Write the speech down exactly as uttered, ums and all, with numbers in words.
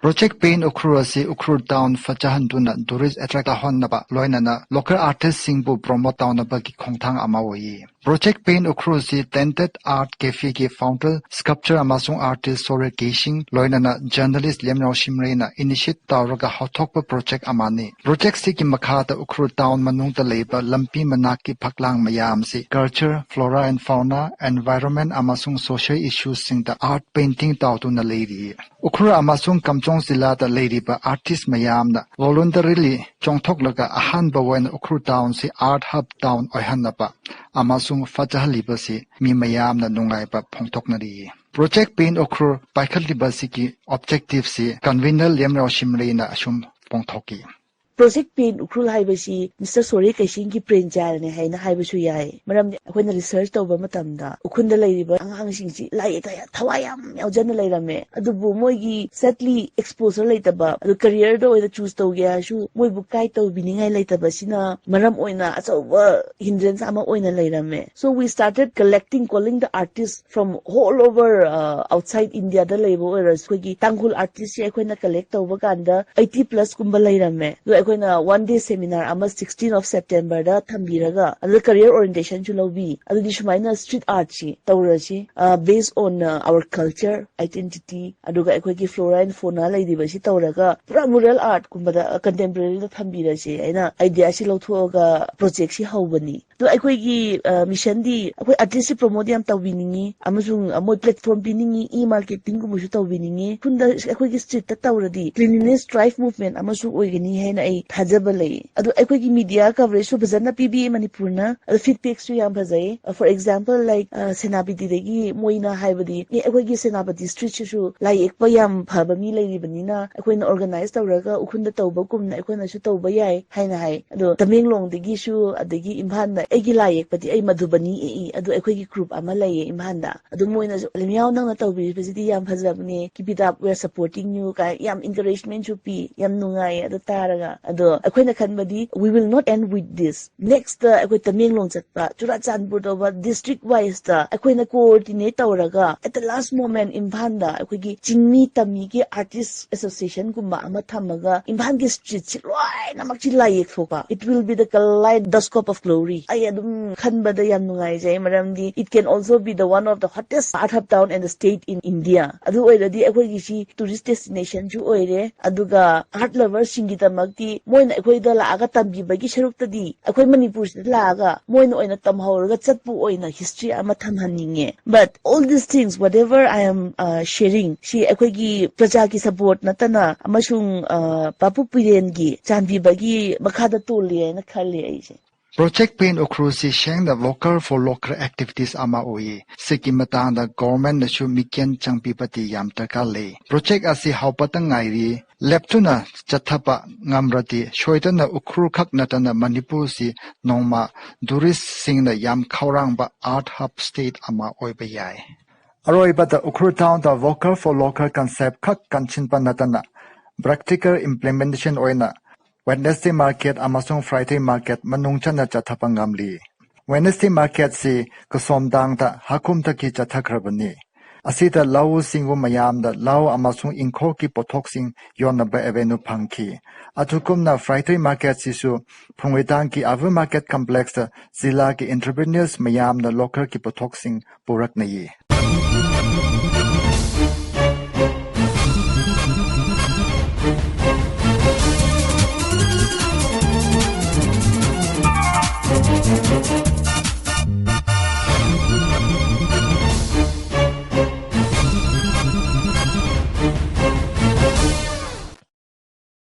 Project Paint Ukhrul ꯑꯁꯤ Ukhrul town ꯐꯖꯍꯟꯗꯨꯅ tourist attract ꯇꯧꯍꯟꯅꯕ, ꯂꯣꯏꯅꯅ local artist ꯁꯤꯡꯕꯨ promote ꯇꯧꯅꯕꯒꯤ ꯈꯣꯡꯊꯥꯡ ꯑꯃ ꯑꯣꯏꯌꯦ꯫ Project Paint Ukhrul ꯑꯁꯤ Tainted Art Cafe ꯒꯤ founder, sculptor ꯑꯃꯁꯨꯡ artist ꯁꯣꯔꯦ ꯀꯦꯁꯤꯡ, ꯂꯣꯏꯅꯅ journalist ꯂꯦꯝꯔꯥꯎ ꯁꯤꯝꯔꯩꯅ initiate ꯇꯧꯔꯒ ꯍꯧꯊꯣꯛꯄ project ꯑꯃꯅꯤ꯫ Project ꯁꯤꯒꯤ ꯃꯈꯥꯗ ꯎꯈ꯭ꯔꯨꯜ town ꯃꯅꯨꯡꯗ ꯂꯩꯕ ꯂꯝꯕꯤ ꯃꯅꯥꯛꯀꯤ ꯐꯛꯂꯥꯡ ꯃꯌꯥꯝꯁꯤ culture, flora and fauna, environment ꯑꯃꯁꯨꯡ social issue ꯁꯤꯡꯗ art painting ꯇꯧꯗꯨꯅ ꯂꯩꯔꯤ꯫ ꯎꯈ꯭ꯔꯨꯜ ꯑꯃꯁꯨꯡ ꯀꯝꯆꯣꯡ ꯖꯤꯂꯥꯗ ꯂꯩꯔꯤꯕ artist ꯃꯌꯥꯝꯅ voluntarily ꯆꯣꯡꯊꯣꯛꯂꯒ ꯑꯍꯥꯟꯕ ꯑꯣꯏꯅ ꯎꯈ꯭ꯔꯨꯜ town ꯁꯤ art hub town ꯑꯣꯏꯍꯟꯅꯕ ꯑꯃꯁꯨꯡ ꯐꯖꯍꯜꯂꯤꯕꯁꯤ ꯃꯤ ꯃꯌꯥꯝꯅ ꯅꯨꯡꯉꯥꯏꯕ ꯐꯣꯡꯗꯣꯛꯅꯔꯤ꯫ Project Paint Ukhrul ꯄꯥꯏꯈꯠꯂꯤꯕꯁꯤꯒꯤ objective ꯁꯤ convener ꯂꯦꯝꯔꯥꯎ ꯁꯤꯝꯔꯩꯅ ꯑꯁꯨꯝ ꯐꯣꯡꯗꯣꯛꯈꯤ꯫ Project Paint Ukhrul ꯍꯥꯏꯕꯁꯤ Mister ꯁꯣꯔꯦ ꯀꯩꯁꯤꯡꯒꯤ brainchild ꯅꯦ ꯍꯥꯏꯅ ꯍꯥꯏꯕꯁꯨ ꯌꯥꯏ꯫ ꯃꯔꯝꯗꯤ ꯑꯩꯈꯣꯏꯅ research ꯇꯧꯕ ꯃꯇꯝꯗ ꯎꯈ꯭ꯔꯨꯜꯗ ꯂꯩꯔꯤꯕ ꯑꯉꯥꯡꯁꯤꯡꯁꯤ ꯂꯥꯏ ꯌꯦꯛꯇ ꯌꯥꯝ ꯊꯋꯥꯏ ꯌꯥꯝ ꯌꯥꯎꯖꯅ ꯂꯩꯔꯝꯃꯦ꯫ ꯑꯗꯨꯕꯨ ꯃꯣꯏꯒꯤ ꯁꯠꯂꯤ exposure ꯂꯩꯇꯕ, ꯑꯗꯨ career ꯗ ꯑꯣꯏꯅ choose ꯇꯧꯒꯦ ꯍꯥꯏꯔꯁꯨ ꯃꯣꯏꯕꯨ guide ꯇꯧꯕꯤꯅꯤꯡꯉꯥꯏ ꯂꯩꯇꯕꯁꯤꯅ ꯃꯔꯝ ꯑꯣꯏꯅ ꯑꯆꯧꯕ hindrance ꯑꯃ ꯑꯣꯏꯅ ꯂꯩꯔꯝꯃꯦ꯫ So we started collecting, calling the artists from all over, uh, outside India ꯗ ꯂꯩꯕ ꯑꯣꯏꯔꯁꯨ, ꯑꯩꯈꯣꯏꯒꯤ ꯇꯥꯡꯈꯨꯜ artist ꯁꯦ ꯑꯩꯈꯣꯏꯅ collect ꯇꯧꯕ ꯀꯥꯟꯗ eighty plus ꯀꯨꯝꯕ ꯂꯩꯔꯝꯃꯦ꯫ ꯑꯗꯣ ꯑꯩꯈꯣꯏꯅ one day seminar ꯑꯃ sixteen of September ꯗ ꯊꯝꯕꯤꯔꯒ, ꯑꯗꯨꯗ career orientation ꯁꯨ ꯂꯧꯕꯤ꯫ ꯑꯗꯨꯗꯤ ꯁꯨꯃꯥꯏꯅ street art ꯁꯤ ꯇꯧꯔꯁꯤ, uh, based on, uh, our culture, identity, ꯑꯗꯨꯒ ꯑꯩꯈꯣꯏꯒꯤ flora and fauna ꯂꯩꯔꯤꯕꯁꯤ ꯇꯧꯔꯒ ꯄꯨꯔꯥ mural art ꯀꯨꯝꯕꯗ, uh, contemporary ꯗ ꯊꯝꯕꯤꯔꯁꯤ ꯍꯥꯏꯅ idea ꯁꯤ ꯂꯧꯊꯣꯛꯑꯒ project ꯁꯤ ꯍꯧꯕꯅꯤ꯫ ꯑꯗꯣ ꯑꯩꯈꯣꯏꯒꯤ, ꯑ, mission ꯗꯤ ꯑꯩꯈꯣꯏ artist ꯁꯤ promote ꯌꯥꯝ ꯇꯧꯕꯤꯅꯤꯡꯉꯤ ꯑꯃꯁꯨꯡ, ꯑ, ꯃꯣꯏ platform ꯄꯤꯅꯤꯡꯉꯤ, e-marketing ꯒꯨꯝꯕꯁꯨ ꯇꯧꯕꯤꯅꯤꯡꯉꯤ꯫ ꯎꯈ꯭ꯔꯨꯜꯗ ꯑꯩꯈꯣꯏꯒꯤ street ꯇ ꯇꯧꯔꯗꯤ cleanliness drive movement ꯑꯃꯁꯨ ꯑꯣꯏꯒꯅꯤ ꯍꯥꯏꯅ ꯑꯩ ꯊꯥꯖꯕ ꯂꯩ꯫ ꯑꯗꯣ ꯑꯩꯈꯣꯏꯒꯤ media coverage ꯁꯨ ꯐꯖꯅ ꯄꯤꯕꯤ ꯃꯅꯤꯄꯨꯔꯅ, ꯑꯗꯣ feedback ꯁꯨ ꯌꯥꯝ ꯐꯖꯩ꯫ ꯑ, for example, like, ꯑ, ꯁꯦꯅꯥꯄꯇꯤꯗꯒꯤ ꯃꯣꯏꯅ ꯍꯥꯏꯕꯗꯤ, "ꯑꯦ, ꯑꯩꯈꯣꯏꯒꯤ ꯁꯦꯅꯥꯄꯇꯤ street ꯁꯤꯁꯨ ꯂꯥꯏ ꯌꯦꯛꯄ ꯌꯥꯝ ꯐꯕ ꯃꯤ ꯂꯩꯔꯤꯕꯅꯤꯅ ꯑꯩꯈꯣꯏꯅ organize ꯇꯧꯔꯒ ꯎꯈ꯭ꯔꯨꯜꯗ ꯇꯧꯕꯒꯨꯝꯅ ꯑꯩꯈꯣꯏꯅꯁꯨ ꯇꯧꯕ ꯌꯥꯏ" ꯍꯥꯏꯅ ꯍꯥꯏ꯫ ꯑꯗꯣ ꯇꯃꯦꯡꯂꯣꯡꯗꯒꯤꯁꯨ, ꯑꯗꯒꯤ ꯏꯝꯐꯥꯜꯗ ꯑꯩꯒꯤ ꯂꯥꯏ ꯌꯦꯛꯄꯗꯤ ꯑꯩ ꯃꯙꯨꯕꯅꯤ ꯌꯦꯛꯏ, ꯑꯗꯣ ꯑꯩꯈꯣꯏꯒꯤ group ꯑꯃ ꯂꯩꯌꯦ ꯏꯝꯐꯥꯜꯗ꯫ ꯑꯗꯨ ꯃꯣꯏꯅꯁꯨ, "ꯂꯤꯃꯤꯌꯥꯎ, ꯅꯪꯅ ꯇꯧꯕꯤꯔꯤꯕꯁꯤꯗꯤ ꯌꯥꯝ ꯐꯖꯕꯅꯦ, keep it up, we are supporting you" ꯀꯥꯏ ꯌꯥꯝ encouragement ꯁꯨ ꯄꯤ꯫ ꯌꯥꯝ ꯅꯨꯡꯉꯥꯏꯌꯦ ꯑꯗꯨ ꯇꯥꯔꯒ꯫ ꯑꯗꯣ ꯑꯩꯈꯣꯏꯅ ꯈꯟꯕꯗꯤ we will not end with this. Next ꯑꯩꯈꯣꯏ ꯇꯃꯦꯡꯂꯣꯡ ꯆꯠꯄ, ꯆꯨꯔꯥꯆꯥꯟꯄꯨꯔ ꯇꯧꯕ, district wise ꯑꯩꯈꯣꯏꯅ coordinate ꯇꯧꯔꯒ at the last moment ꯏꯝꯐꯥꯜꯗ ꯑꯩꯈꯣꯏꯒꯤ ꯆꯤꯡꯃꯤ ꯇꯝꯃꯤꯒꯤ artist association ꯒꯨꯝꯕ ꯑꯃ ꯊꯝꯃꯒ ꯏꯝꯐꯥꯜꯒꯤ street ꯁꯤ ꯂꯣꯏꯅꯃꯛꯁꯤ ꯂꯥꯏ ꯌꯦꯛꯊꯣꯛꯄ, it will be the kaleidoscope of glory. ꯑꯩ ꯑꯗꯨꯝ ꯈꯟꯕꯗ ꯌꯥꯝ ꯅꯨꯡꯉꯥꯏꯖꯩ, ꯃꯔꯝꯗꯤ it can also be the one of the hottest art hub town and the state in India. ꯑꯗꯨ ꯑꯣꯏꯔꯗꯤ ꯑꯩꯈꯣꯏꯒꯤ ꯁꯤ tourist destination ꯁꯨ ꯑꯣꯏꯔꯦ, ꯑꯗꯨꯒ art lovers ꯁꯤꯡꯒꯤꯗꯃꯛꯇꯤ ꯃꯣꯏꯅ ꯑꯩꯈꯣꯏꯗ ꯂꯥꯛꯑꯒ ꯇꯝꯕꯤꯕꯒꯤ ꯁꯔꯨꯛꯇꯗꯤ ꯑꯩꯈꯣꯏ ꯃꯅꯤꯄꯨꯔꯁꯤꯗ ꯂꯥꯛꯑꯒ ꯃꯣꯏꯅ ꯑꯣꯏꯅ ꯇꯝꯍꯧꯔꯒ ꯆꯠꯄ ꯑꯣꯏꯅ history ꯑꯃ ꯊꯝꯍꯟꯅꯤꯡꯉꯦ. But all these things, whatever I am uh, sharing, ꯁꯤ ꯑꯩꯈꯣꯏꯒꯤ ꯄ꯭ꯔꯖꯥꯒꯤ support ꯅꯠꯇꯅ ꯑꯃꯁꯨꯡ uh, ꯄꯥꯄꯨ ꯄꯤꯔꯦꯟꯒꯤ ꯆꯥꯟꯕꯤꯕꯒꯤ ꯃꯈꯥꯗ ꯇꯣꯜꯂꯤ ꯍꯥꯏꯅ ꯈꯜꯂꯤ ꯑꯩꯁꯦ꯫ Project Paint Ukhrul ꯁꯤ ꯁꯦꯡꯅ vocal for local activities ꯑꯃ ꯑꯣꯏꯌꯦ꯫ ꯁꯤꯒꯤ ꯃꯇꯥꯡꯗ government ꯅꯁꯨ ꯃꯤꯠꯌꯦꯡ ꯆꯪꯕꯤꯕꯗꯤ ꯌꯥꯝ ꯗꯔꯀꯥꯔ ꯂꯩ꯫ Project ꯑꯁꯤ ꯍꯧꯕꯇ ꯉꯥꯏꯔꯤ꯫ ꯂꯦꯞꯇꯨꯅ ꯆꯠꯊꯕ ꯉꯝꯔꯗꯤ ꯁꯣꯏꯗꯅ ꯎꯈ꯭ꯔꯨꯜ ꯈꯛ ꯅꯠꯇꯅ ꯃꯅꯤꯄꯨꯔꯁꯤ ꯅꯣꯡꯃ tourist ꯁꯤꯡꯅ ꯌꯥꯝ ꯈꯧꯔꯥꯡꯕ art hub state ꯑꯃ ꯑꯣꯏꯕ ꯌꯥꯏ꯫ ꯑꯔꯣꯏꯕꯗ Ukhrul town the vocal for local concept ꯈꯛ ꯀꯟꯁꯤꯟꯕ ꯅꯠꯇꯅ practical implementation ꯑꯣꯏꯅ Wednesday market ꯑꯃꯁꯨꯡ Friday market ꯃꯅꯨꯡ ꯆꯟꯅ ꯆꯠꯊꯕ ꯉꯝꯂꯤ꯫ Wednesday market ꯁꯤ ꯀꯁꯣꯝꯗꯥꯡꯗ ꯍꯥꯀꯨꯝꯗꯒꯤ ꯆꯠꯊꯈ꯭ꯔꯕꯅꯤ꯫ ꯑꯁꯤꯗ ꯂꯧꯎ ꯁꯤꯡꯎ ꯃꯌꯥꯝꯗ ꯂꯧ ꯑꯃꯁꯨꯡ ꯏꯪꯈꯣꯜꯒꯤ ꯄꯣꯠꯊꯣꯛꯁꯤꯡ ꯌꯣꯟꯅꯕ avenue ꯐꯪꯈꯤ꯫ ꯑꯗꯨꯒꯨꯝꯅ Friday market ꯁꯤꯁꯨ ꯐꯨꯡꯋꯩꯇꯥꯡꯒꯤ Avu Market Complex ꯇ ꯖꯤꯂꯥꯒꯤ entrepreneurs ꯃꯌꯥꯝꯅ local ꯒꯤ ꯄꯣꯠꯊꯣꯛꯁꯤꯡ ꯄꯨꯔꯛꯅꯩꯌꯦ꯫